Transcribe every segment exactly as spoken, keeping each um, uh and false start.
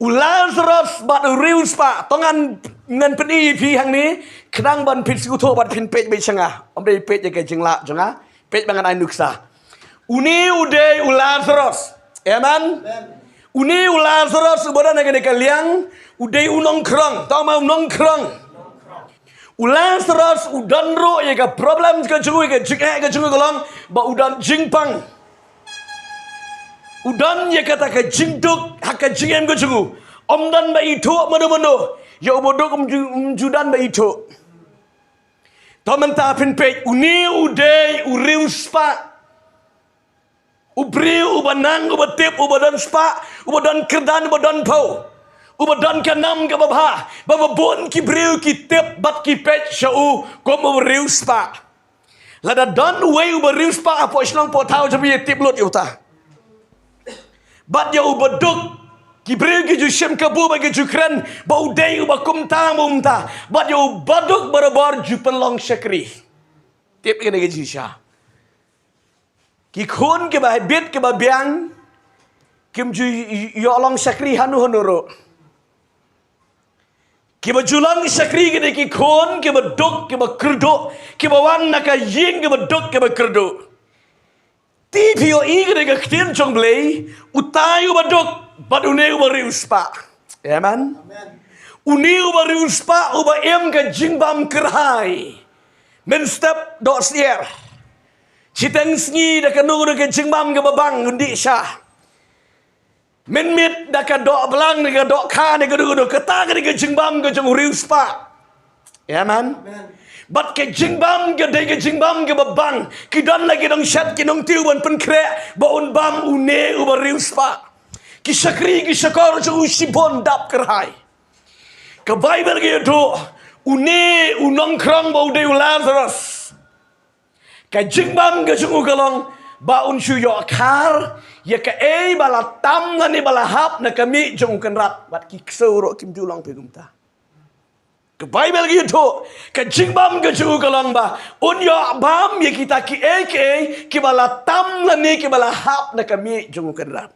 U Lazarus bad u riewspah, to ngan, ngan pyni ïa phi hangne, khnang ban phin sngewthuh bad phin peit beit sha nga. Ym dei peit ïa ka jinglah jong nga, peit ba ngan ai nuksa. Une u dei u Lazarus. Amen. Une u Lazarus uba don ha kane ka liang, u dei u nongkhrong, to ma u nongkhrong. U Lazarus u don ruh ïa ka problem ka jong u, ïa ka jingeh ka jong u ka long ba u don jingpang. U don ïa kata ka jingduk ha ka jingim ka jong u. Ym don ba ithuh mano mano ïa uba duk, ym ju, ym ju don ba ithuh. To mynta phin peit, une u dei u riewspah. U briew uba nang, uba tip, uba don spah, uba don kyrdan, uba don phew, uba don ka nam kaba bha, ba ba bun ki briew ki tip bad ki peit sha u kum u riewspah. Lada don uwei uba riewspah hapoh shnong hapoh thaw, jong phi ïa tip lut ïa uta. Bad ïa uba duk, ki briew ki ju shim kabu bad ki ju kren ba u dei uba kumta, ba kumta. Bad ïa uba duk barabor ju pynlong shakri. Tip ïa kane ka jingshisha. Ki khun kiba bit kiba biang kim ju ïoh long shakri hano hano ruh. Kiba ju long shakri ki dei ki khun kiba duk kiba kyrduh, kiba wan na ka ïing kiba duk kiba kyrduh. Te phi ïohi ka dei ka ktien jong U Blei, utai uba duk bad une uba riewspah. Amen. Une uba riewspah uba im ka jingbam kyrhai. Mynstep doh syiar. Shiteng sngi da kano kano ka jingbam kaba bang un dih sha. Mynmiet da ka doh blang, da ka doh kha, da kano kano, kata ka dei ka jingbam ka jong u riewspah. Amen. Bad ka jingbam ka dei ka jingbam kaba bang. Ki don la ki nongshet ki nongtiew ban pynkhreh ba un bam une uba riewspah. Ki shakri ki shakor jong u shibun dap kyrhai. Ka Baibl ka ïathuh, une u nongkhrong ba u dei u Lazarus, ka jingbam ka jong u ka long ba un shu ïoh khar ïa kaei ba la tam lane ba la hap na ka mih jong u Kynrad. Bad ki ksew ruh kim ju long phi kumta. Ka Baibl ka ïathuh, ka jingbam ka jong u ka long ba un ïoh bam ïa kita kiei kiei kiba la tam lane kiba la hap na ka mih jong u Kynrad.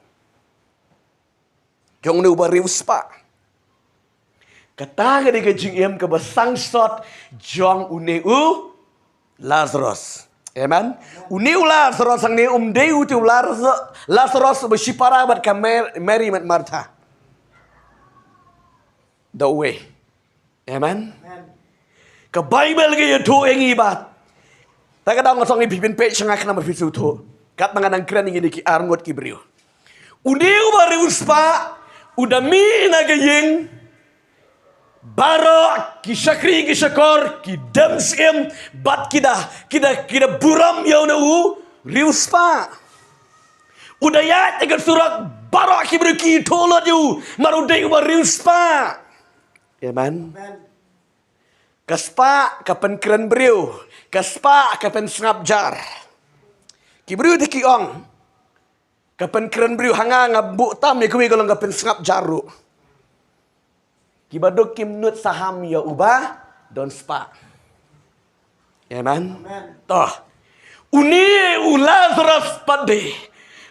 Jong une uba riewspah. Kata ka dei ka jingim kaba sangsot jong une u Lazarus. Amen. Une u Lazarus hangne um dei utu u Lazarus, Lazarus uba shipara bad ka Mar-, Mary bad Martha. Da uwei. Amen. Ka Baibl ka ïathuh ïa ngi ba, ta ka daw nga sngewbha phi pynpeit sha nga khnang ba phin sngewthuh. Katba nga nang kren ïa ngi da ki arngut ki briew. Une uba riewspah u da mih na ka ïing, baroh ki shakri ki shakor ki dem syiem bad ki da, ki da, ki da burom ïa une u riewspah. U da ïaid ha ka surok, baroh ki briew ki ithuh lut ïa u namar u dei uba riewspah. Amen. Ka spah ka pynkren briew, ka spah ka pynsngap jar. Ki briew te ki ong, ka pynkren briew, ha nga nga buh tam ïa kawei ka long ka pynsngap jar ruh. Kiba duk kim nud saham ïa uba don spah. Amen. Amen. To. Une u Lazarus pat de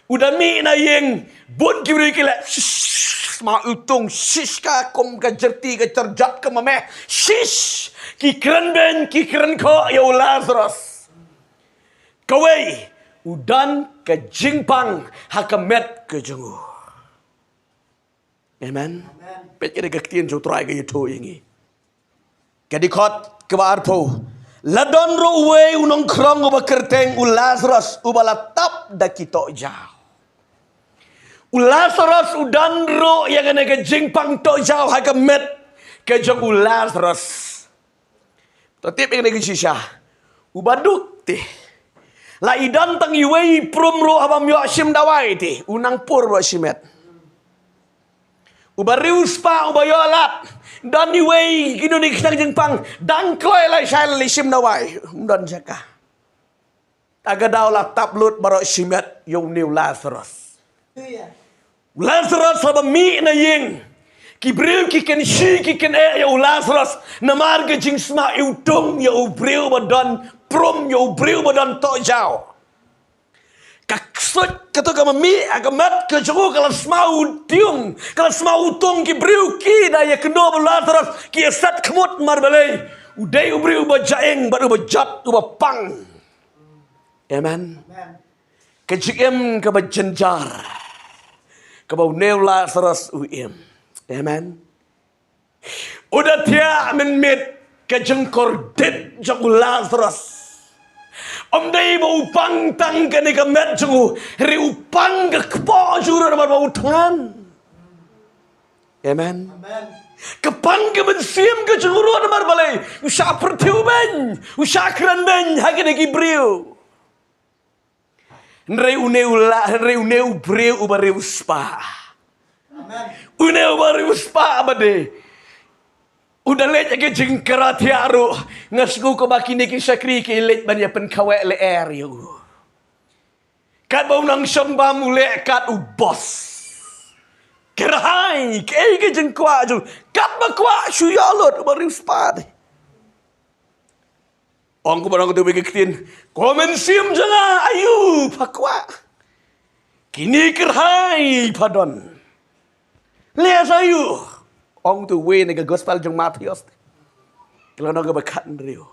u da mih na ïing, bun ki briew ki leh, shish, ma u tung, shish, ka kum ka jyrti, ka jyrjat ka mame, shish, ki kren beiñ, ki kren khoh ïa u Lazarus. Kawei u don ka jingpang ha ka met ka jong u. Amen. Amen. Peit ka dei ka ktien jong U Trai ka ïathuh ïa ngi. Ka dkhot kaba arphew. La don ruh uwei u nongkhrong uba kyrteng u Lazarus, uba la tap da ki tohjaw. U Lazarus u don ruh ïa kane ka jingpang tohjaw ha ka met ka jong u Lazarus. To tip ïa kane ka shisha. Uba duk te, la i don tang iwei i prum ruh, haba ym ïoh shim dawai te u nang pur baroh shimet. Uba riewspah, uba ïoh lad, don iwei kino kino ki khnang jingpang, dang kloi la shai la leit shim dawai, ym don jaka. Ta ka daw la tap lut baroh shimet ïa une u Lazarus. U Lazarus haba mih na ïing, ki briew ki kynshi ki kyneh ïa u Lazarus namar ka jingsma, u tung ïa u briew ba don prum, ïa u briew ba don tohjaw. Ka Tuid kato ka mih ha ka met ka jong u, ka la sma u tiung, ka la sma u tung, ki briew ki da ïakynduh ba u Lasaros, ki ïaset khmut namar balei? U dei u briew uba jaeng bad uba jot, uba pang. Amen. Ka jingim kaba jynjar kaba une u Lasaros u im. Amen. U da thiah mynmiet ka jingkordit jong u Lasaros. Ym dei ba u pang tang kane ka met jong u, hynrei u pang ka kpoh jong u ruh namar ba u thngan. Amen. Ka pang ka mynsiem ka jong u ruh namar balei? U shah pyrthiw beiñ, u shah kren beiñ ha kine ki briew. Hynrei une u la, hynrei une u briew uba riewspah. Une uba riewspah ba dei, u da leit ha ka jingkra thiah ruh, nga sngew kumba kine ki shakri ki leit ban ïa pynkhawoh lyer ïa u. Katba u nang shong bam u leh kat u boss. Kyrhai, kaei ka jingkwah jong u? Katba kwah shu ïoh lut, uba riewspah dei. Ong kumba ong katu ka ktien, ko mynsiem jong nga, aïu pha kwah? Kine kyrhai pha don. Leh sa aïu? Ong tu wei na ka gospel jong Mathaios, ka lynnong kaba khathynriew.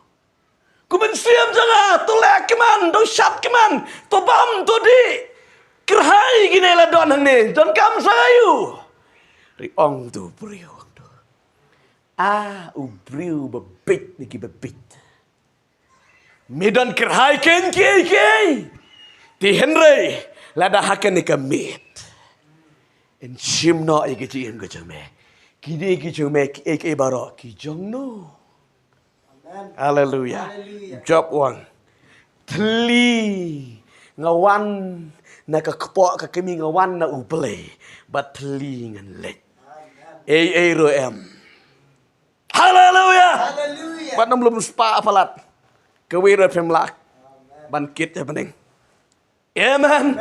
Ko mynsiem jong nga, to leh kmen, to shad kmen, to bam, to dih. Kyrhai kine la don hangne, donkam sa aïu? Hynrei ong tu briew, ong tu, a, u briew ba beit na kiba beit. Me don kyrhai kein kiei kiei. Te hynrei lada ha kane ka miet yn shim noh ïa ka jingim ka jong me, kine ki jong me kiei kiei baroh ki jong no? Haleluya. Job u ong, thylli nga wan na ka kpoh ka kmie, nga wan na U Blei, bad thylli ngan leit. Ei ei ruh em. Haleluya. Haleluya. Bad ym lum spah palat. Kawei ruh phim lah ban kit ha bneng. Amen.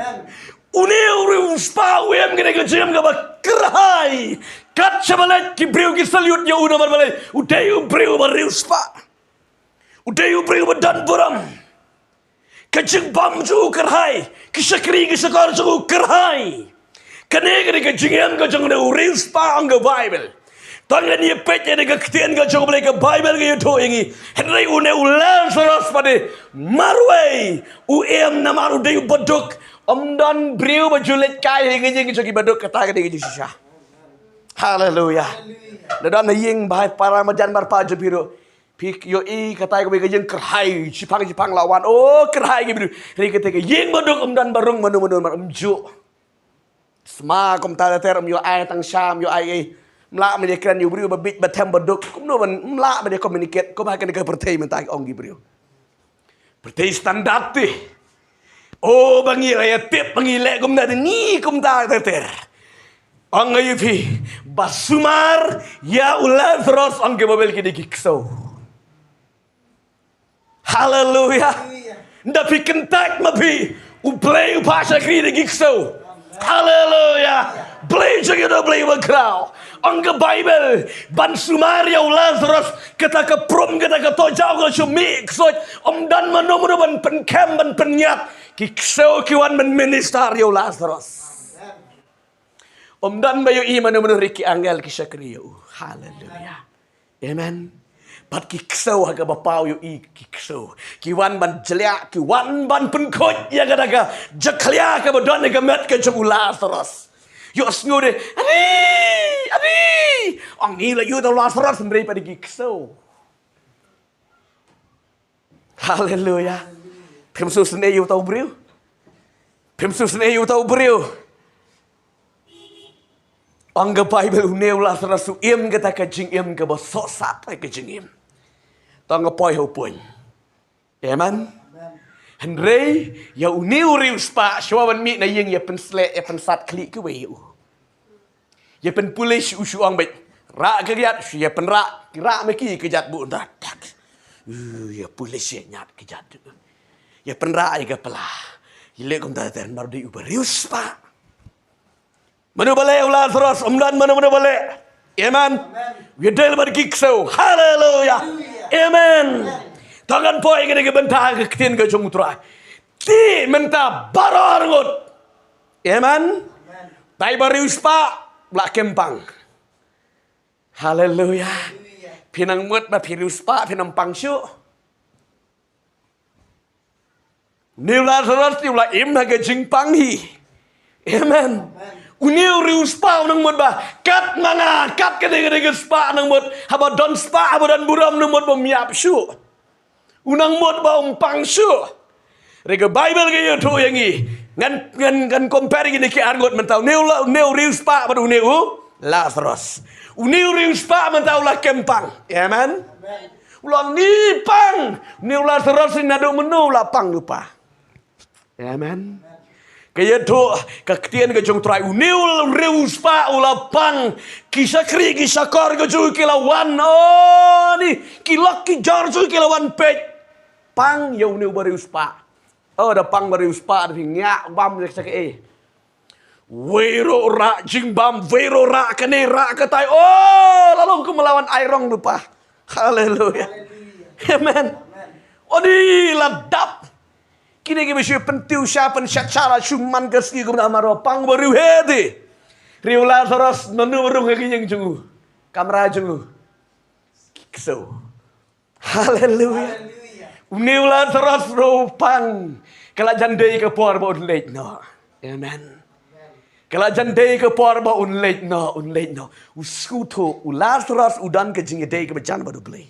Une u riewspah u im kane ka jingim kaba kyrhai. Kat shaba leit ki briew ki salute ïa u namar balei? U dei u briew ba riewspah. U dei u briew ba don burom. Ka jingbam jong u kyrhai, ki shakri ki shakor jong u kyrhai. Kane ka dei ka jingim ka jong une u riewspah, ong ka Baibl. Tang ngan ïa peit ïa ka ktien ka jong U Blei, ka Baibl ka ïathuh ïa ngi. Hynrei une u Lasaros pat de marwei u im namar u dei u baduk. Ym don briew ba ju leit kai ha ka ïing jong ki baduk, kata ka dei ka jingshisha. Haleluya. Da don ha ïing ba hai para marjan marpa jong phi ruh, phi ïohi katai kawei ka ïing kyrhai, shipang shipang la wan. O, kyrhai ki briew. Hynrei kata ka ïing baduk ym don ba rung mano mano, mar ym juh. Sma kumta ter ter, ym ïoh ai tang sha, ym ïoh ai ei. Ym lah ban ïakren ïa u briew ba bit ba them baduk. Kumno ban, ym lah ban ïa communicate. Kumba ha kane ka pyrthei mynta ki ong ki briew. Pyrthei standard te. O, ba ngi la ïa tip, ba ngi leh kumta te, ngi kumta ter ter. Ong ïa phi, ba sumar ïa u Lasaros, ong ka Baibl, ki dei ki ksew. Haleluya. Da phi kyntait ma phi, U Blei u phah shakri da ki ksew. Haleluya. Blei jong ngi u dei U Blei uba khraw. Ong ka Baibl, ban sumar ïa u Lasaros, kata ka prum, kata ka tohjaw, ka shu mih ksuid. Ym don mano mano ban pynkhem, ban pynïap. Ki ksew ki wan ban minister ïa u Lasaros. Ym don ba ïohi mano mano, hynrei ki angel ki shakri ïa u. Haleluya. Amen. Bad ki ksew ha kaba paw ïohi ki ksew, ki wan ban jliah, ki wan ban pynkhuid ïa kata ka jakhlia kaba don ha ka met ka jong u Lasaros. Ïohsngew de, "Adi! Adi!" Ong, "Ngi la ïohi ïa u Lasaros," hynrei pat ki ksew. Haleluya. Phim sngewsynei ïa uta u briew. Phim sngewsynei ïa uta u briew. Ong ka Baibl, une u Lasaros u im kata ka jingim kaba sohsat ka jingim. Tang ka poi ha u puñ. Amen. Hynrei ïa une u riewspah, shuwa ban mih na ïing, ïa pynsleh, ïa pynsat khlieh kiwei ïa u. Ïa pynpulish u, shu ong beit, rah ka kjat, shu ïa pynrah, ki rah ma ki kjat buh nda. Uh, ïa pulish ïa ñiad kjat. Ïa pynrah ïa ka pla. Ïa leh kumta ter, namar u dei uba riewspah. Mano ba leh ïa u Lasaros? Ym don mano mano ba leh. Amen. Ïa dei bad ki ksew. Haleluya. Amen. Tang ngan poi ïa kane ka bynta ha ka ktien ka jong u Trai. Te mynta baroh arngut Amen. Tai ba riewspah, u la kem pang. Haleluya. Phi nang mut ba phi riewspah, phi nang pang shuh. Une u Lasaros u la im ha ka jingpang hi. Amen. Une u riewspah u nang mut ba kat ma nga, kat kane kane ka spah nang mut, haba don spah, haba don burom nang mut ba ym ïap shuh. U nang mut ba um pang shuh. Re ka Bible ka ïathuh ïa ngi. Ngan, ngan, ngan compare kine ki ar ngut mynta. Une u la, une u riewspah bad une u Lasaros. Une u riewspah mynta u la kem pang. Amen. U la ni pang. Une u Lasaros ni naduh mynno u la pang lypa. Amen. Ka ïathuh ka ktien ka jong u Trai, une u riewspah u la pang, ki shakri ki shakor ka jong u ki la wan, oh ni, ki lok ki jor jong u ki la wan peit. Pang ïa une u bariewspah. Oh, da pang bariewspah da phi ngiah bam ïa ka ei. Wei ruh rah jingbam, wei ruh rah kane rah katai. Oh, la long kum la wan airong lypa. Haleluya. Amen. Oh ni la dap. Kine ki ba shu pyntiew sha pynshat sha la shu man ka sngi kumta, mar ba pang ba riewspah te. Riewspah Lasaros, mano ba rung ha ka ïing jong u, kamra jong u? Ki ksew. Haleluya. Une u Lasaros ruh u pang. Ka la jan dei ka por ba un leit noh. Amen. Ka la jan dei ka por ba un leit noh, un leit noh. U sngewthuh, u Lasaros u don ka jingïadei kaba jan bad U Blei.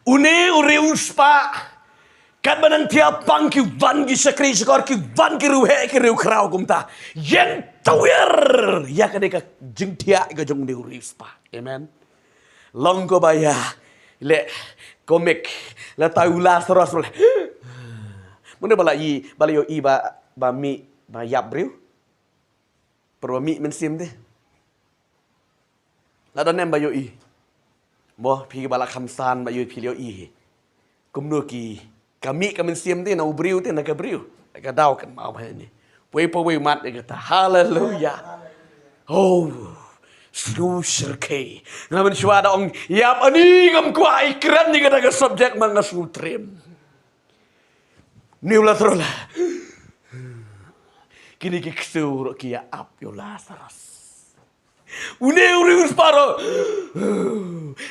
Une u riewspah, katba nang thiah pang ki wan ki shakri shakor, ki wan ki riewheh ki riewkhraw kumta. Ïeng tawiar ïa kane ka jingthiah ka jong une u riewspah. Amen. Long ko ba ïa leh komik, la tai u Lasaros ruh leh. Mano ba la i, ba la ïohi ba, ba mih, ba ïap briew? Por ba mih mynsiem te. La don em ba ïohi? Mo, phi ba la khamsan ba ïohi, phi ïohi hi. Kumno ki, ka mih ka mynsiem te na u briew te, na ka briew. Ka daw kan mau ba ni. Poi pa wei mat ïa kata. Haleluya. Oh, shu syrkhei. Nga mynshuwa da ong ïap ani, ngam kwah ïakren ïa kata ka subject, ma nga shu triem. Une u Lasaros la. Kine ki ksew ruh ki ïa ap ïa u Lasaros. Une u riewspah ruh.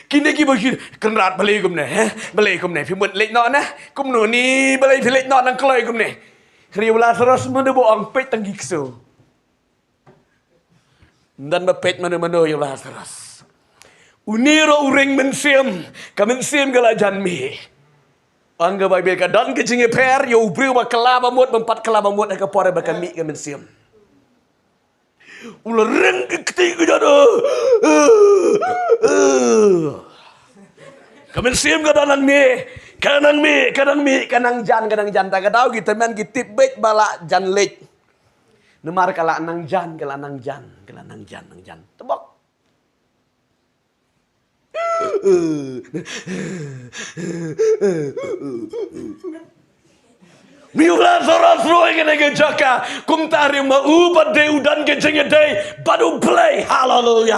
Kine ki ba ki kynrad, balei kumne, eh? Balei kumne? Phi mut leit noh ne? Kumno ni balei phi leit noh nang kloi kumne? Hynrei u Lasaros mano ba ong, peit tang ki ksew. Ym don ba peit mano mano ïa u Lasaros. Une ruh u ring mynsiem, ka mynsiem ka la jan mih. Ong ka Baibl ka don ka jingïapher ïa u briew ba kylla ba mut, bym pat kylla ba mut ha ka por ba ka mih ka mynsiem. U la ring ka kti ka jada. Ka mynsiem ka dang nang mih, ka nang mih, ka nang mih, ka nang jan, ka nang jan. Ta ka daw ki tymmen ki tip beit ba la jan leit. Namar ka la nang jan, ka la nang jan, ka la nang jan, nang jan. Tebok. Une u Lasaros ruh ha kane ka jaka, kumta ruh ma u pat dei u don ka jingïadei bad U Blei. Haleluya.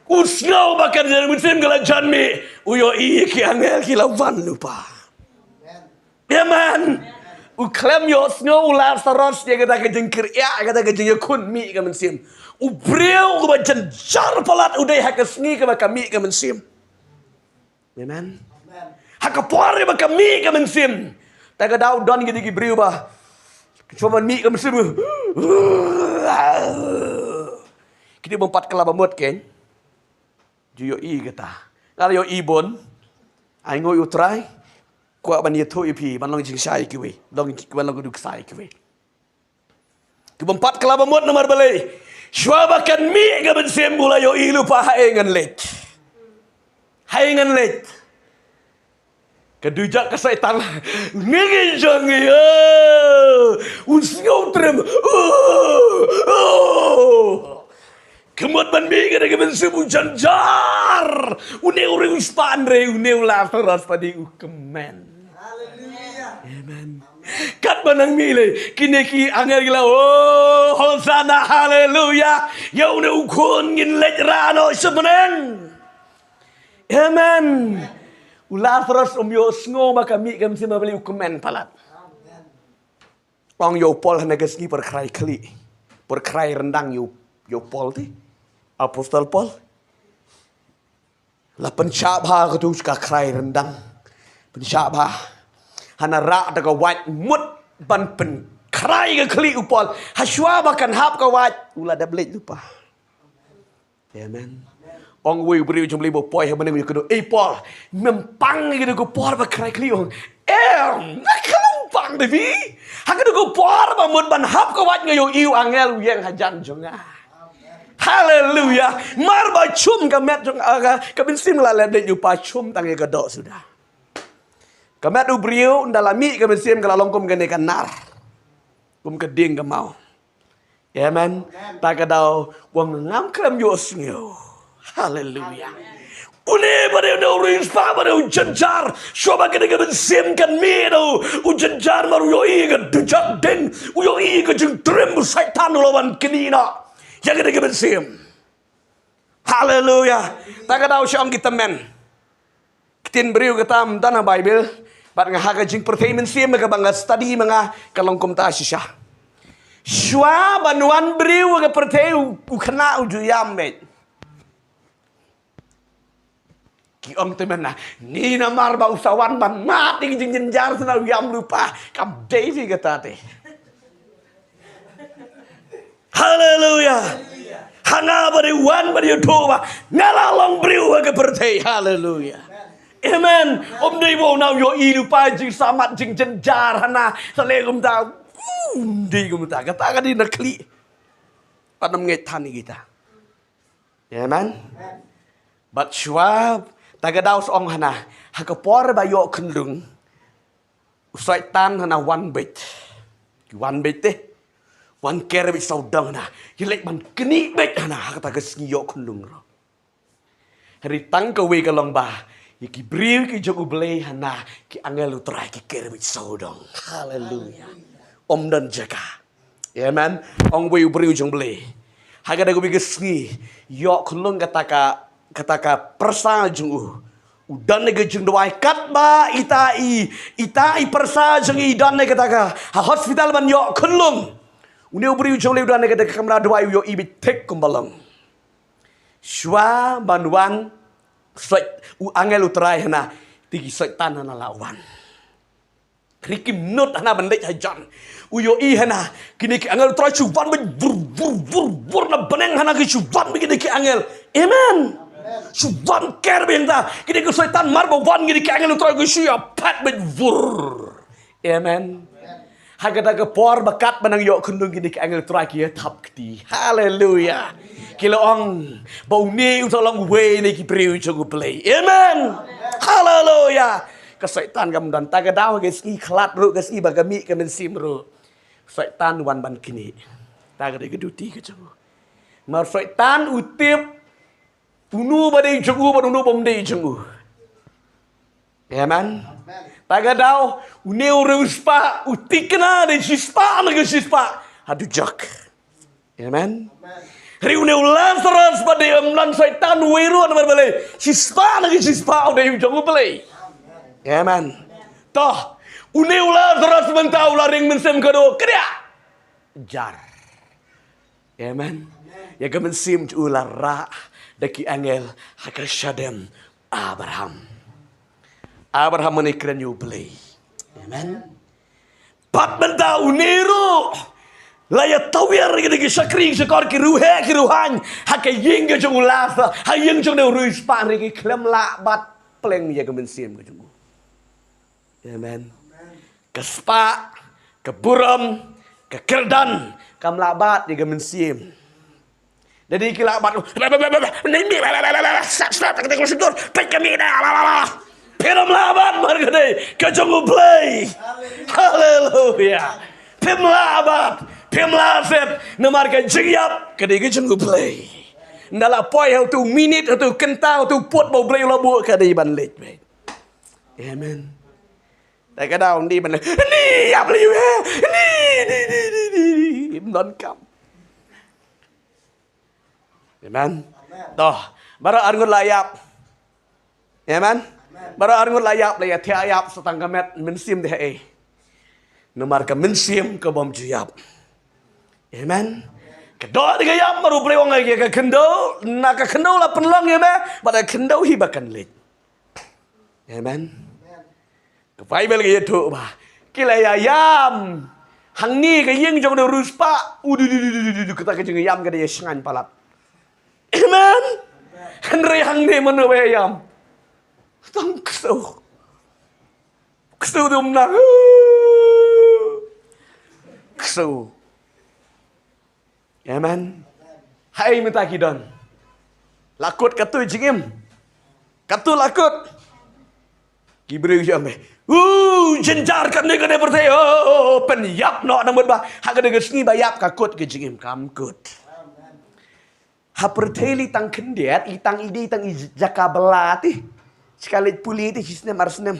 U sngew ba ka mynsiem ka la jan mih, u ïohi ki angel ki la wan lypa. Amen. U khlem ïohsngew u Lasaros ïa kata ka jingkyrïah, kata ka jingïakhun mih ka mynsiem. U briew uba jynjar palat u dei ha ka sngi kaba ka mih ka mynsiem. Amen. Ha ka por ba ka mih ka mynsiem. Ta ka daw don kine ki briew ba, shuwa ban mih ka mynsiem, kine bym pat kylla ba mut kein. Ju ïohi kata. Nga la ïohi bun. Ainguh ïa u Trai. Kwah ban ïathuh ïa phi, ban long jingshai kiwei. Long ki, ban long ka duk shai kiwei. Ki bym pat kylla ba mut namar balei? Shuwa ba kan mih ka mynsiem u la ïohi lypa, haei ngan leit. Haei ngan leit. Ka dujok ka Soitan. Ngi ngi jong ngi. Oh. U sngew trem. Oh. Oh. Ka mut ban mih ka dei ka mynsiem u jynjar. Une u riewspah, hynrei une u Lasaros pat dei u kmen. Haleluya. Amen. Katba nang mih lei, kine ki angel ki la, oh, Hosana, haleluya. Ïa une u khun ngin leit rah noh sha bneng. Amen. U Lasaros um ïohsngew ba ka mih ka mynsiem, balei? U kmen palat. Ong ïa u Paul hana ka sngi pyrkhat khlieh. Pyrkhat ryndang ïa u, ïa u Paul te. Apostol Paul. La pynshah bha katu ka khlieh ryndang. Pynshah bha. Hana rah da ka wait mut ban pynkhrai ka khlieh u Paul. Hashwa ba kan hap ka wait. U la dep leit lypa. Amen. Ong uwei u briew jong u Blei ba poi ha bneng u ïa kdew. Ei Paul, mem pang ïa kdew ka por ba khrai khlieh ong. Em, nga khlem pang de phi. Ha kdew ka por ba mut ban hap ka wait nga ïohi u angel u ïeng hajan jong nga. Haleluya. Mar ba shum ka met jong nga, ka, ka mynsiem la leh dei u pa shum tang ïa ka doh suda. Ka met u briew, ynda la mih ka mynsiem ka la long kum kane ka nar. Kum ka dieng ka maw. Amen. Ta ka daw, u ong ngam khlem ïohsngew. Haleluya. Une ba dei u riewspah ba dei u jynjar. Shuwa ba kane ka mynsiem kan mih da u jynjar mar u ïohi ka dujok ding. U ïohi ka jingtriem u Soitan u la wan knieh noh. Ïa kane ka mynsiem. Haleluya. Ta ka daw sha ong ki tymmen. Ktien briew kata ym don ha Baibl. Bad nga ha ka jingpyrthei mynsiem kaba nga study ma nga ka long kumta shisha. Shuwa ban wan briew ha ka pyrthei u, u khynnah u ju ïam beit. Ki ong te mynta, ni namar ba u sa wan ban mad ïa ki jingjynjar sa u ïam lypa. Kam dei phi kata te. Haleluya. Ha nga ba dei wan ba dei ïathuh ba nga la long briew ha ka pyrthei. Haleluya. Amen. Ym dei ba u nang ïohi lypa jingshakhmat jingjynjar hana. Sa leh kumta. Ym dei kumta. Kata ka dei na khlieh. Pat ym ngeit than ïa kita. Amen. Bad shuwa ta ka daw sa ong hana, ha ka por ba ïoh khunlung, u Soitan hana wan beit. Ki wan beit te. Wan ker beit sawdong hana. Ki leit ban knieh beit hana ha kata ka sngi ïoh khunlung ruh. Hynrei tang kawei ka long ba ïa ki briew ki jong U Blei hana ki angel U Trai ki ker beit sawdong. Haleluya. Ym don jaka. Amen. Ong uwei u briew jong U Blei. Ha kata kawei ka sngi ïoh khunlung kata ka, kata ka pyrsa jong u. U don ïa ka jingduwai katba ita i, ita i pyrsa jong i don ïa kata ka ha hospital ban ïoh khunlung. Une u briew jong U Blei u don ïa kata ka kamra duwai u ïohi beit thik kumba long. Shuwa ban wan, Soit-, u angel U Trai hana, te ki Soitan hana la wan. Hynrei kim nud hana ban leit hajan. U ïohi hana, kine ki angel U Trai shu wan beit vur, vur, vur, vur na bneng hana ki shu wan beit kine ki angel. Amen. Shu wan ker beit hangta, kine ki Soitan mar ba wan kine ki angel U Trai ki shu ïa phet beit vur. Amen. Ha kata ka por ba katba nang ïoh khunlung kine ki angel Trai ki ïa thap kti. Haleluya. Ki la ong ba une u sa long uwei na ki briew jong U Blei. Amen. Haleluya. Ka Soitan kam don, ta ka daw ka sngi khlad ruh, ka sngi ba ka mih ka mynsiem ruh. Soitan wan ban knieh. Ta ka dei ka duty ka jong u. Mar Soitan u tip uno ba dei jong u bad uno bym dei jong u. Amen. Ta ka daw, une u riewspah, u thikna da shispah na ka shispah ha dujok. Amen. Hynrei une u Lazarus ba dei ym don Soitan uwei ruh namar balei? Shispah na ka shispah u dei u jong U Blei. Amen. To, une u Lazarus mynta u la ring mynsiem ka dei u khia jar. Amen. Ïa ka mynsiem jong u la rah da ki angel ha ka shadem Abraham. Abraham une u kren ïa U Blei. Amen. Pat mynta une ruh la ïa tawiar ïa ki shakri shakor, ki riewheh ki riewhaiñ ha ka ïing ka jong u Lazarus, ha ïing jong une u riewspah, hynrei ki khlem lah ban pynlong ïa ka mynsiem ka jong u. Amen. Ka spah, ka burom, ka kyrdan kam lah bat ïa ka mynsiem. Lada ki lah bat, peit ka mih da, phi ym lah bat mar ka dei ka jong U Blei. Haleluya. Phi ym lah bat, phi ym lah set namar ka jingïap ka dei ka jong U Blei. Ynda la poi ha uto u minit, ha uto u kynta, ha uto u pud ba U Blei u la buh, ka dei ban leit beit. Amen. Te ka daw ym dei ban leh, ni ïap leh ïa u, ni, ni, ni. Ym don kam. Amen. To, baroh arngut la ïap. Amen. Baroh arngut la ïap, la ïa thiah ïap sa tang ka met, mynsiem te haei. Namar ka mynsiem ka bym ju ïap. Amen. Ka doh da ka ïap mar u briew ong ïa ka khyndew, na ka khyndew la pynlong ïa me, bad ka khyndew hi ba kan leit. Amen. Ka Baibl ka ïathuh ba ki la ïa ïam hangne ka ïing jong u riewspah, u du du du du du du, kata ka jingïam ka da ïa shngaiñ palat. Amen. Hynrei hangne mano ba ïa ïam? Tang ksew. Ksew dum nang. Ksew. Amen. Hai mynta ki don. La kut katu jingim. Katu la kut. Ki briew ïa me. U jynjar kane kane pyrthei. Oh, pynïap noh nang mut ba ha kane ka sngi ba ïap ka kut ka jingim, kam kut. Ha pyrthei li tang khyndiat, li tang ide, tang i jaka bala ti. Shika leit pule ti shi snem ar snem.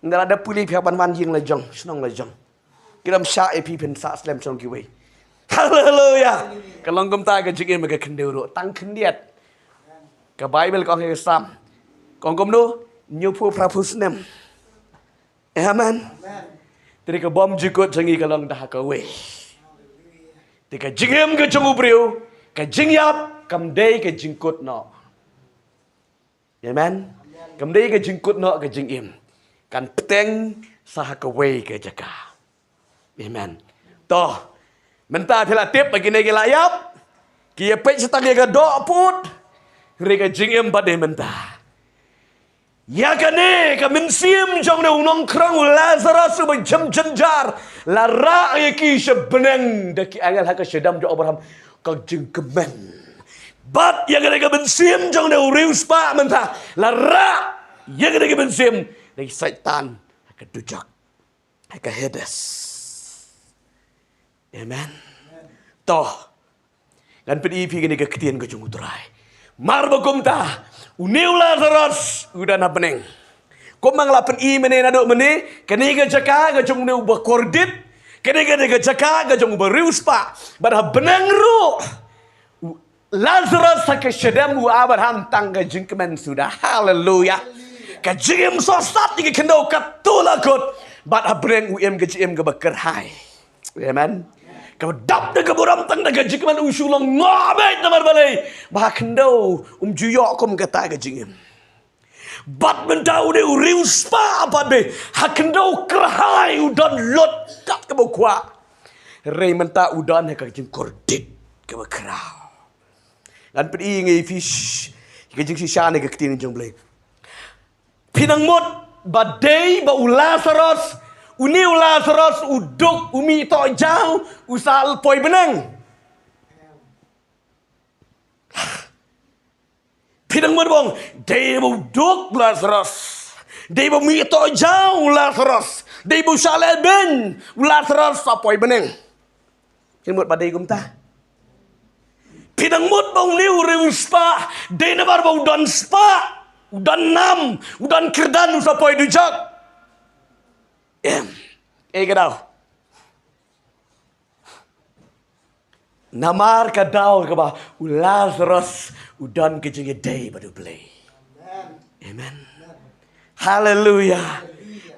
Nda la da pule phi hap ban wan ïing la jong, shnong la jong. Ki dam shah ïa phi, phin sah slem shnong kiwei. Haleluya. Ka long kumta ka jingim ka khyndew ruh, tang khyndiat. Ka Baibl ka ong ha ka Salm, ka ong kumno? Hynñiewphew phraphew snem. Amen. Te ka bym ju kut jong ngi ka long da ha kawei. Te ka jingim ka jong u briew, ka jingïap kam dei ka jingkut noh. Amen. Kam dei ka jingkut noh ka jingim. Kan bteng sa ha kawei ka jaka. Amen. To, mynta phi la tip ba kine ki la ïap. Ki ïa peit sa tang ïa ka doh pud. Hynrei ka jingim pat dei mynta. Ïa kane ka mynsiem jong une u nongkhrong u Lazarus uba jem jynjar, la rah ïa ki sha bneng da ki angel ha ka shadem jong u Abraham. Ka jingkmen. Bad ïa kane ka mynsiem jong une u riewspah mynta, la rah ïa kane ka mynsiem da ki Soitan ha ka dujok, ha ka Hades. Amen. To, ngan pyni ïa phi kane ka ktien ka jong u Trai. Mar ba kumta, une u Lazarus u don ha bneng. Kumba nga la pyni mynne naduh mynne, kane ka jaka ka jong une uba kordit, kane, kane ka jaka ka jong uba riewspah. Bad ha bneng ruh, u Lazarus ha ka shadem u Abraham tang ka jingkmen suda. Haleluya. Ka jingim sosat ïa ka khyndew katu la kut. Bad ha bneng u im ka jingim kaba kyrhai. Amen. Kaba dap da ka burom tang da ka jingkmen, u shu lyngngoh beit namar balei? Ba ha khyndew um ju ïoh kum kata ka jingim. Bad mynta une u riewspah pat dei ha khyndew kyrhai, u don lut kat kaba kwah. Hynrei mynta u don ha ka jingkordit kaba khraw. Ngan pyni ïa phi ka jingshisha na ka ktien jong U Blei. Phi nang mut ba dei ba u Lazarus, une u Lazarus u duk, u mih tohjaw, u sa poi bneng? Phi nang mut ba ong dei ba u duk u Lazarus, dei ba u mih tohjaw u Lazarus, dei ba u shah lehbeiñ u Lazarus sa poi bneng? Phi nang mut ba dei kumta? Phi nang mut ba une u riewspah dei namar ba u don spah, u don nam, u don kyrdan, u sa poi dujok? Em. Ei ka daw. Namar ka daw kaba u Lazarus u don ka jingïadei bad U Blei. Amen. Haleluya.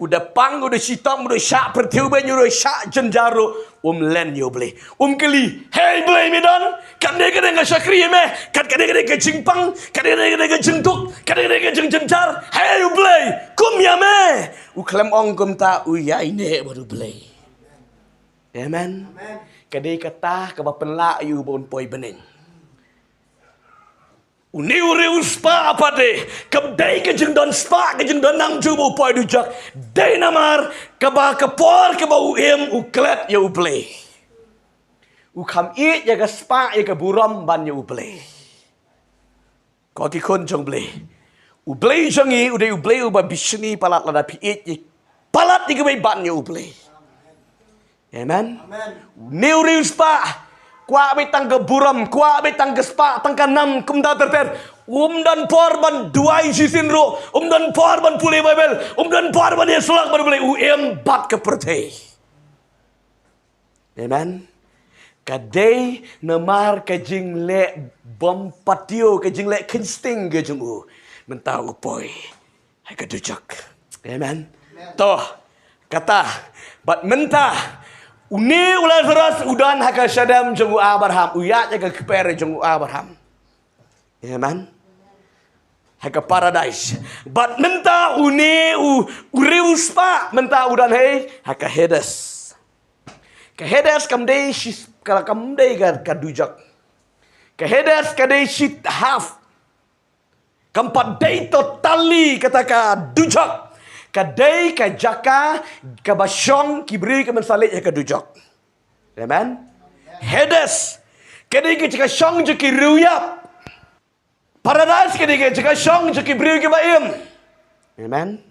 U da pang, u da shitom, u da shah pyrthei, u da shah jynjar ruh, um len ïa U Blei. Um kylli, hei Blei, me don? Katne katne nga shakri ïa me, kat katne katne ka jingpang, katne katne ka jingduk, katne katne ka jingjynjar. Hei U Blei, kum ïa me. U khlem ong kumta, u ïaineh bad U Blei. Amen. Ka dei kata kaba pynlah ïa u ba un poi bneng. Une u riewspah pat dei, kam dei ka jingdon spah, ka jingdon nam jong u ba u poi dujok. Dei namar kaba ka por kaba u im u klet ïa U Blei. U kham ïeit ïa ka spah ïa ka burom ban ïa U Blei. Ko ki khun jong U Blei, U Blei jong ngi u dei U Blei uba bishni palat lada phi ïeit ïa palat ïa kiba ïeit ban ïa U Blei. Amen. Une u riewspah kwah beit tang ka burom, kwah beit tang ka spah, tang ka nam, kumta ter ter. Um don por ban duwai shisien ruh, um don por ban pule Baibl, um don por ban ïasyllok bad U Blei, u im bad ka pyrthei. Amen. Ka dei namar ka jingleh bym patio, ka jingleh kheiñ sting ka jong u, mynta u poi ha ka dujok. Amen. To, Kata, bad mynta, une u Lazarus u don ha ka shadem jong u Abraham, u ïaid ha ka kper jong u Abraham. Amen. Ha ka paradise. Bad mynta une u, u riewspah, mynta u don hei, ha ka Hades. Ka Hades kam dei shi, ka, kam dei ka, ka dujok. Ka Hades ka dei shi half. Kam pat dei totally kata ka dujok. Ka dei ka jaka kaba shong ki briew kiban sa leit ha ka dujok. Amen. Hades ka dei ka jaka shong jong ki riewïap. Paradise ka dei ka jaka shong jong ki briew kiba im. Amen.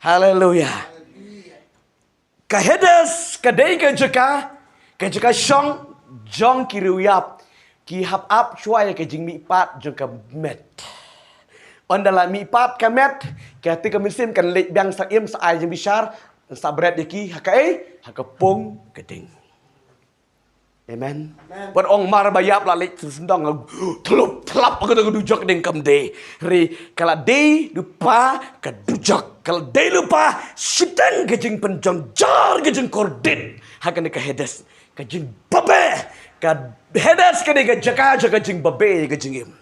Haleluya. Ka Hades ka dei ka jaka, ka jaka shong jong ki riewïap, ki hap ap shuwa ïa ka jingmihpat jong ka met. Ynda la mihpat ka met, ka te ka mynsiem kan leit biang sa im sa ai jingbishar, sa bret ïa ki ha kaei, ha ka pung ka ding. Amen. Amen. Wat ong mar ba ïap la leit sdang, thlup thlap ka dujok ding, kam dei. Hynrei ka la dei lypa ka dujok, ka la dei lypa shiteng ka jingpynjynjar, ka jingkordit ha kane ka Hades, ka jingbabe. Ka Hades ka dei ka jaka jong ka jingbabe, ka jingim.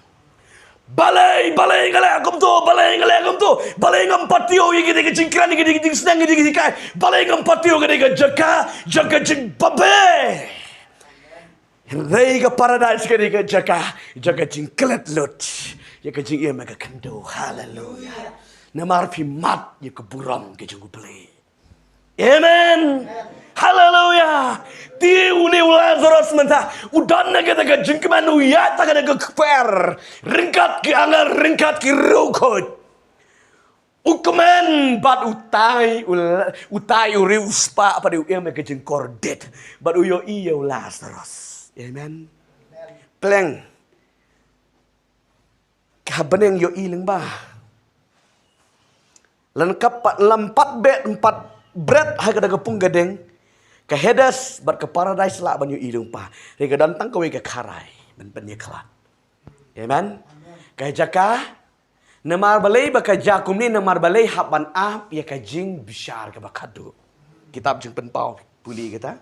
Balei, balei nga leh kumto, balei nga leh kumto, balei ngam patio ïa kine ki jingkren, ïa kine ki jingsneng, ïa kine ki jinghikai, balei ngam patio ïa kine ki jaka jong ka jingbabe. Hynrei ka paradise ka dei ka jaka jong ka jingklet lut ïa ka jingim ha ka khyndew. Haleluya. Namar phi mad ïa ka burom ka jong U Blei. Amen. Haleluya. Te une u Lazarus mynta u don ha kata ka jingkmen, u ïaid ha kata ka kper ryngkat ki angel, ryngkat ki riewkhuid. U kmen bad u tai, u, u tai u riewspah, bad u im ha ka jingkordit, bad u ïohi ïa u Lazarus. Amen. Pleng ka ha bneng ïohi lyngba. Lada ka pat, lada ym pat beh, ym pat bret ha kata ka pung ka ding, ka Hades bad ka paradise lah ban ïohi lyngba. Hynrei ka don tang kawei ka kharai ban pynïakhlad. Amen. Ka jaka, namar balei ba ka jia kumne, namar balei, hap ban ap ïa ka jingbishar kaba khadduh. Kitab Jingpynpaw pule kata.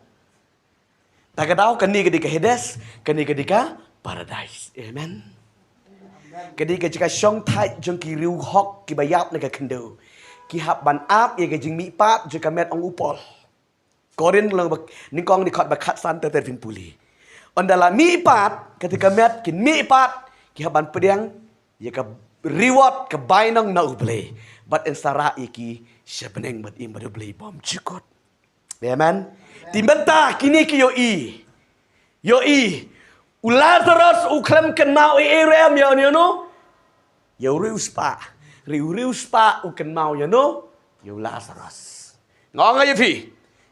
Ta ka daw, kane ka dei ka Hades, kane ka dei ka paradise. Amen. Ka dei ka jaka shong thait jong ki riewhok kiba ïap na ka khyndew. Ki hap ban ap ïa ka jingmihpat jong ka met, ong u Paul. Korinth lyngba nyngkong, dkhot ba khatsan ter ter, phin pule. Ynda la mihpat kata ka met, kin mihpat, ki hap ban pdiang ïa ka reward, ka bainong na U Blei. Bad yn sa rah ïa ki sha bneng bad im bad U Blei bymjukut. Amen. Te mynta kine ki ïohi. Ïohi. U Lazarus u khlem kynmaw ei ei ruh em ïa uno, ïa u riewspah. Hynrei u riewspah u kynmaw ïa uno, ïa u Lazarus. Nga ong ïa phi,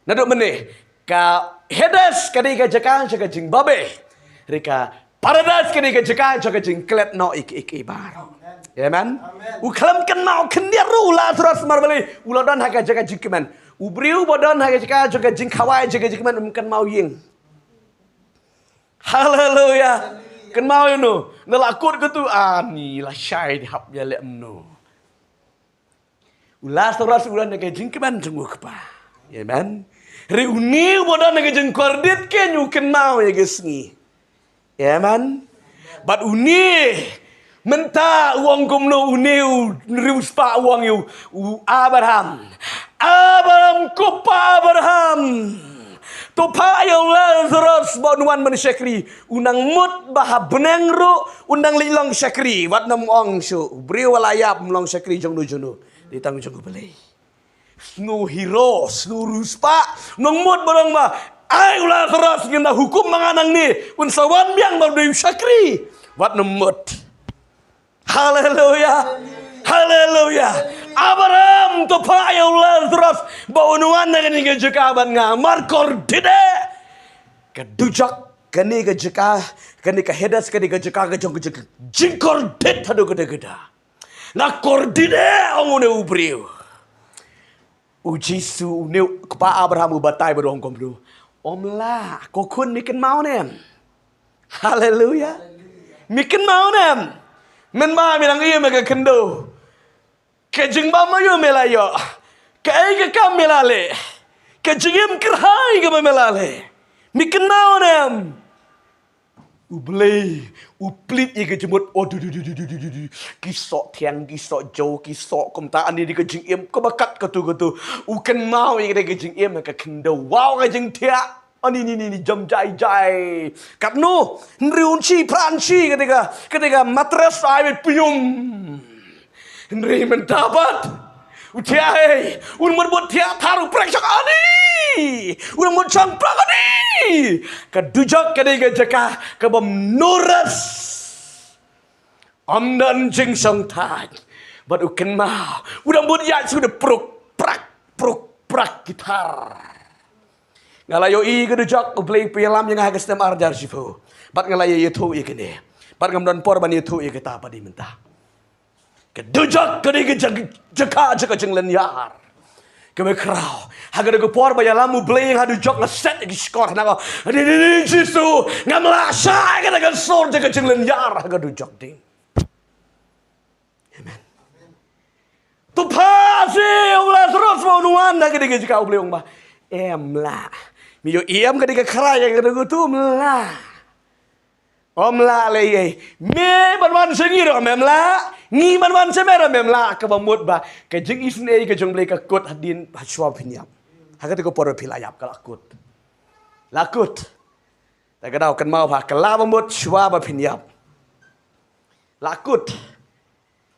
naduh mynne, ka Hades ka dei ka jaka jong ka jingbabe. Hynrei ka Paradise ka dei ka jaka jong ka jingklet noh ïa kiei kiei baroh. Amen. Amen. U khlem kynmaw khyndiat ruh u Lazarus, namar balei, u la don ha ka jaka jingkmen. U briew ba don ha ka jaka jong ka jingkhawai, jong ka jingkmen, um kynmaw ïing. Haleluya. Kynmaw ïa uno. Nga la kut katu, ani la shai, dei hap ïaleh kumno. U Lazarus u don ha ka jingkmen jong u Kpa. Amen. Hynrei une uba don ha ka jingkordit, keiñ u kynmaw ïa ka sngi. Amen. Bad une mynta u ong kumno, une u riewspah u ong ïa u Abraham, Abraham, ko Pa Abraham, to phah ïa u Lazarus ba un wan ban shakri. U nang mut ba ha bneng ruh un nang leit long shakri, wat nym ong shuh u briew uba la ïap um long shakri jong no jong no. Dei tang jong U Blei. Sngewhiro, sngewriewspah, nang mut ba ong ba, ai u Lazarus, ngin da hukum ma nga nangne, un sa wan biang ba u dei u shakri. Wat nym mut. Haleluya. Haleluya. Abraham, to phah ïa u Lazarus ba un wan na kane ka jaka bad nga, namar kordit eh. Ka dujok, kane ka jaka, kane ka Hades, kane ka jaka ka jong ka jaka jingkordit haduh katta katta. Nga kordit eh, ong une u briew. U Jisu, une u Kpa Abraham u batai bad u ong kumno? Ym lah, ko khun, me kynmaw ne em? Haleluya. Me kynmaw ne em? Mynba me dang im ha ka khyndew, ka jingbam aïu me la ïoh? Kaei ka kam me la leh? Ka jingim kyrhai kaba me la leh, me kynmaw ne em? U Blei u plie ïa ka jingmut. O du du du du du du du. Ki soh thiang, ki soh jew, ki soh kumta. Ani dei ka jingim kaba kat katu katu. U kynmaw ïa ka dei ka jingim ka khyndew. Wow, ka jingthiah. Ani ni ni ni jam jai jai. Katno? Hynriew inchi, phra inchi ka dei ka, ka dei ka mattress ai bad pynïum. Hynrei mynta pat u thiah ei, un mut mut thiah thar u prek shong ani. Un mut shong prek ani. Ka dujok ka dei ka jaka kaba mnuras. Ym don jingshongthait. Bad u kynmaw u dang mut ïaid shu da pruk prak pruk prak ki thar. Nga la ïohi ka dujok, U Blei u pynïalam ïa nga ha ka snem ar hajar shiphew. Bad nga la ïa ïathuh ïa kane. Bad ngam don por ban ïathuh ïa kata pat de mynta. Ka dujok ka dei ka jaka, jaka, jaka jinglynñiar. Kaba khraw. Ha kata ka por ba ïalam U Blei ïa nga ha dujok, nga set ïa ki shkor, nga ong, "Ni ni ni Jisu, ngam lah shah ïa kata ka sur jaka jinglynñiar ha ka dujok ding." Amen. To pha shi u Lasaros ba un wan na ka dei ka jaka, U Blei u ong ba, "Em lah." Me ïohi em ka dei ka khraw ïa ka dei ka tu, em lah. Ym lah lei ei. Me ban wan sha ngi ruh mem lah. Ngi ban wan sha me ruh mem lah. Kaba mut ba ka jingisynei ka jong U Blei ka kut hadien, ha shuwa ba phin ïap. Ha kata ka por ba phi la ïap ka la kut. La kut. Te ka daw kynmaw ba ka la ba mut shuwa ba phin ïap. La kut.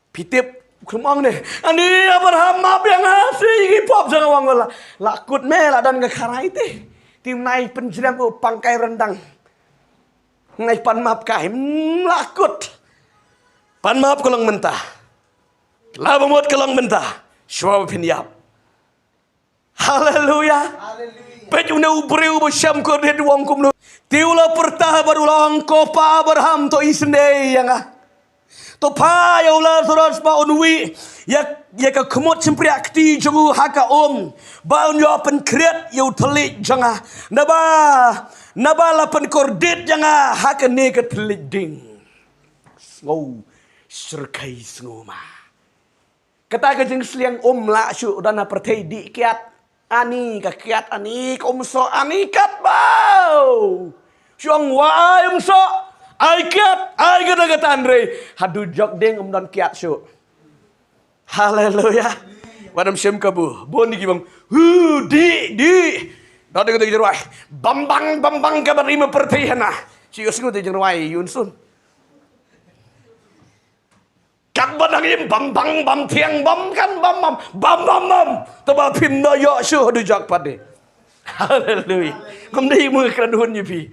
Phi tip, u kham ong ne, "Ani Abraham, map ïa nga shi ki pop jong nga." Ong la, la kut me, la don ka khraw te. Te nai pynjrem u pang kai ryndang. Nai pan map kai, mm, la kut. Pan map ka long mynta. La ba mut ka long mynta. Shuwa ba phin ïap. Haleluya. Haleluya. Peit une u briew ba shem kordit u ong kumno. Te u la pyrta bad u la ong, "Ko pa Abraham, to isynei ïa nga. To pha ïa u Lasaros ba un wih ïa, ïa ka khmut shympriah kti jong u ha ka um, ba un ïoh pynkhriat ïa u thylliej jong nga. Naba, naba la pynkordit ïa nga ha kane ka thylliej ding." Sngew shyrkhei, sngew ma. Kata ka jingsliang um lah shuh, don ha pyrthei dih kiad. Ani ka kiad, ani ka um soh, ani katba. Shu ong wa ai um soh, ai kiad, ai kata kata, hynrei ha dujok ding ym don kiad shuh. Haleluya. Wat nym shim kabu. Bun ki bang, "Hu, dih, dih." Don kata ki jingrwai, "Bam bang, bam bang kaba rim ha pyrthei hana." Shu ïohsngew kata ki jingrwai ïa u Nsun. Katba dang im, bam bang, bam thiang, bam kan, bam bam, bam bam bam. Te ba phim da ïoh shuh ha dujok pat de. Haleluya. Ngam dei mut kren hun ïa phi.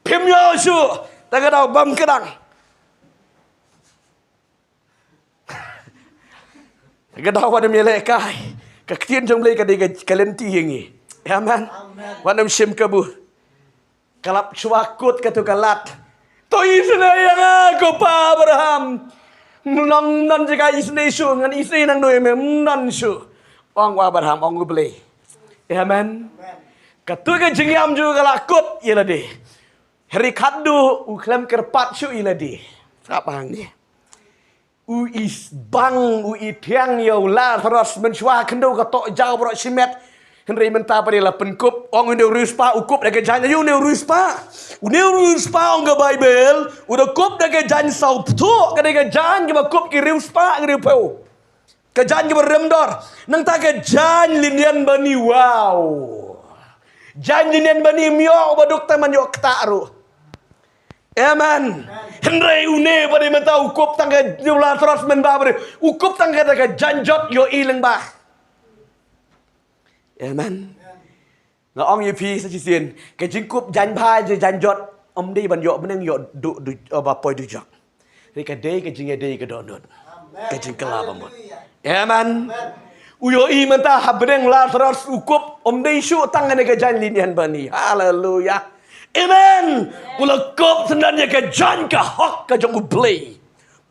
Phim ïoh shuh. Te ka daw bam kdang. Te ka daw wat nym ïalehkai. Ka ktien jong U Blei ka dei ka, ka lynti ïa ngi. Amen. Amen. Wat nym shim kabu. Ka la shuwa kut katu ka lad. To isynei ïa nga ko pa Abraham. Ym don jaka isynei shuh, ngan isynei nangno ïa me, ym don shuh. Ong u Abraham, ong U Blei. Amen. Katu ka jingïam jong u ka la kut ïa lade. Hynrei khadduh u khlem kyrpad shuh ïa lade. Sngap hangne. U i bang, u i thiang ïa u Lasaros, mynshuwa ha khyndew ka toh jaw baroh shimet. Hynrei mynta pat de la pynkup, ong une u riewspah u kup da ka jaiñ, aïu une u riewspah? Une u riewspah ong ka Baibl, u da kup da ka jaiñ sawphew, ka dei ka jaiñ kaba kup ki riewspah ki riewphew. Ka jaiñ kaba rem dor, nangta ka jaiñ lynñian bani, wow. Jaiñ lynñian bani ym ïoh uba duk tang ban ïoh ktah ruh. Amen. Hynrei une ba dei mynta u kup tang ka, u Lasaros mynba ba dei u kup tang ka, ka jaiñ jot ïohi lyngba. Amen. Nga ong ïa phi sa shisien, ka jingkup jaiñ bha, jaiñ jot, ym dei ban ïoh bneng, ïoh du, du, ba poi dujok. Hynrei ka dei ka jingïadei ka dohnud. Ka jingkylla ba mut. Amen. U ïohi mynta ha bneng Lasaros u kup, ym dei shuh tang ïa ka jaiñ lynñian bani. Haleluya. Amen. U la kup syndon ïa ka jaiñ ka hok ka jong U Blei.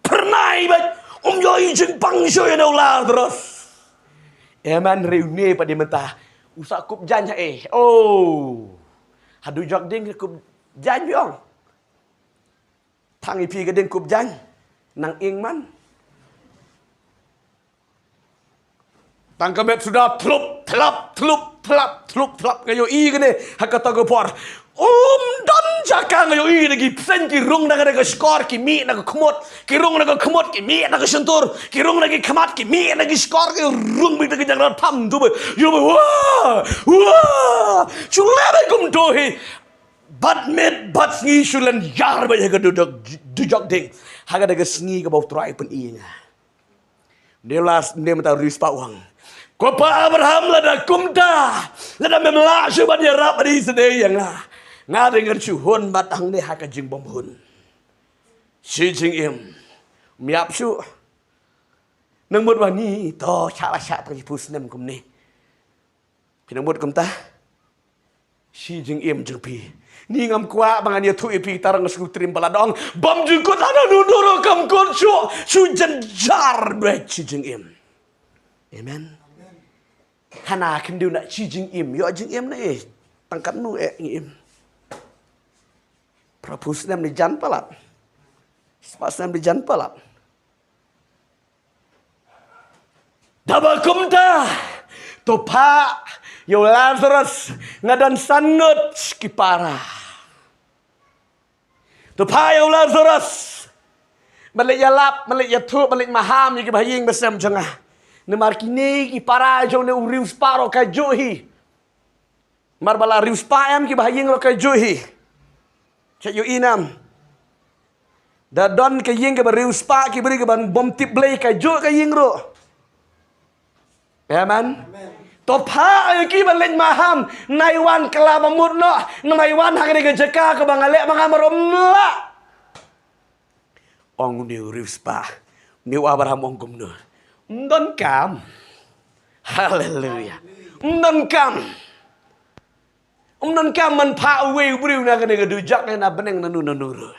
Phyrnai bad um ïohi jingpang shuh ïa u Lasaros. Amen. Hynrei une pat de mynta u sa kup jaiñ ha ei? Oh. Ha dujok ding kup jaiñ biang. Tang ïa phi ka ding kup jaiñ. Nang ing man. Tang ka met suda thlup, thlap, thlup, thlap, thlup, thlap. Nga ïohi kane, ha kata ka por. Um don jaka, nga ïohi kane, ki bseiñ ki rung na kane ka shkor, ki mih na ka khmut, ki rung na ka khmut, ki mih na ka shyntur, ki rung na ki khmat, ki mih na ki shkor, ki rung beit na ka jangrot pham tu ba. Ïohi ba, wah, wah. Shu leh ba kumto hi. Bad miet, bad sngi shu lynñiar beit ha ka dujok, dujok ding. Ha kata ka sngi kaba U Trai pyni ïa nga. Dei las, dei mynta u riewspah u ong. Ko Pa Abraham, lada kumta, lada mem lah shuh ban ïarap ïa i sdei ïa nga, nga dei ngan shu hun bad hangne ha ka jingbymhun. Shi jingim. Ym ïap shuh. Nang mut ba ngi to shah la shah tang shiphew snem kumne. Phi nang mut kumta? Shi jingim jong phi. Ni ngam kwah ba ngan ïathuh ïa phi tang shu trim ba la dong. Bym ju kut, hana nu nu ruh kam kut shuh. Shu jynjar beit shi jingim. Amen. Hana khyndiat na shi jingim. Ïoh jingim na eh. Tang katno eh ngi im. Phraphew snem ni jan palat. Spah snem ni jan palat. Daba kumta, to phah ïa u Lazarus, nga don san ngut ki para. To phah ïa u Lazarus. Ban leit ïalap, ban leit ïathuh, ban leit maham ïa ki bahaïing basem jong nga. Namar kine ki para jong une u riewspah ruh kajuh hi. Mar ba la riewspah em ki bahaïing ruh kajuh hi. Check ïa u i nam. Da don ka ïing kaba riewspah, ki briew kiba bym tip Blei, kajuh ka ïing ruh. Amen. To phah ïa ki ban leit maham, nai wan kylla ba mut noh, nai wan ha kane ka jaka kaba nga leh ba nga mar ym lah. Ong une u riewspah, une u Abraham ong kumno? Ym don kam. Haleluya. Ym don kam. Ym don kam ban phah uwei u briew na kane ka dujok ne na bneng nanu nanu ruh.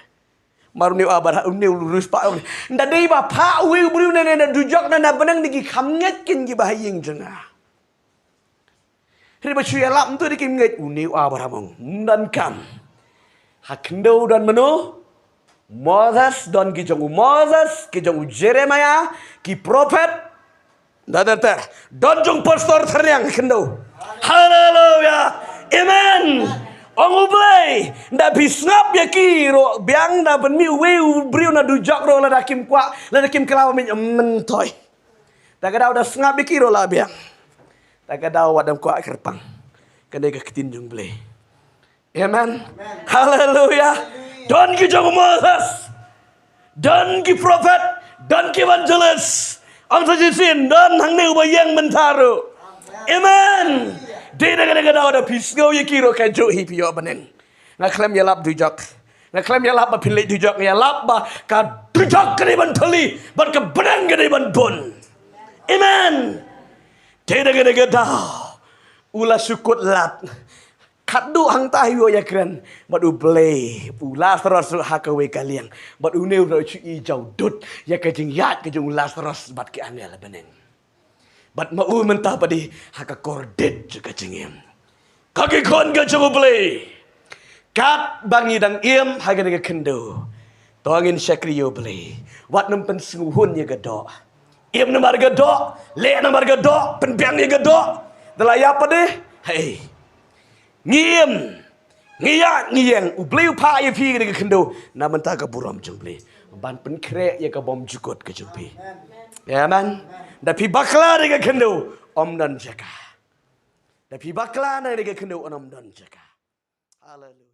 Mar une u Abraham, une u riewspah ong, nda dei ba phah uwei u briew na ne na dujok ne na bneng, ne ki kham ngeit kin ki bahaïing jong nga. Hynrei ba shu ïalap mynta da kim ngeit, une u Abraham ong, ym don kam. Ha khyndew don mano? Moses, don ki jong u Moses, ki jong u Jeremiah, ki prophet. Da da ter. Don jong pastor tyrniang ha khyndew. Haleluya. Amen. Ong U Blei, da phi sngap ïa ki ruh biang, da pynmih uwei u briew na dujok ruh lada kim kwah, lada kim kylla ba mih, ym myntoi. Ta ka daw da sngap ïa ki ruh la biang. Ta ka daw wat dang kwah kyrpang. Kane ka ktien jong U Blei. Amen. Haleluya. Don ki jong u Moses. Don ki prophet. Don ki evangelist. Ong sa shisien, don hangne uba ïeng mynta ruh. Amen. Dei na kane ka daw da phi sngew ïa ki ruh kajuh hi phi ïoh bneng. Nga khlem ïalap dujok. Nga khlem ïalap ba phin leit dujok, nga ïalap ba ka dujok ka dei ban thylli, bad ka bneng ka dei ban bun. Amen. Te da ka da ka daw u la shu kut lad. Khatduh hangta hi u ïakren bad U Blei, u Lazarus ruh ha kawei ka liang. Bad une u ruh u shu ïa jaw dud ïa ka jingïaid ka jong u Lazarus bad ki angel bneng. Bad ma u mynta pat dei ha ka kordit jong ka jingim. Ka ki khun ka jong U Blei. Katba ngi dang im ha kane ka khyndew, to ngin shakri ïa U Blei. Wat nym pynsngewhun ïa ka doh. Im namar ka doh, leh namar ka doh, pynbiang ïa ka doh. Da la ïap pat dei. Hei. Ngi im, ngi ïaid, ngi ïeng, U Blei u phah ïa phi kane ka khyndew na bynta ka burom jong U Blei, ban pynkhreh ïa ka bymjukut ka jong phi. Amen. Da phi bakla kane ka khyndew, ym don jaka. Da phi bakla kane ka khyndew, ym don jaka. Haleluya.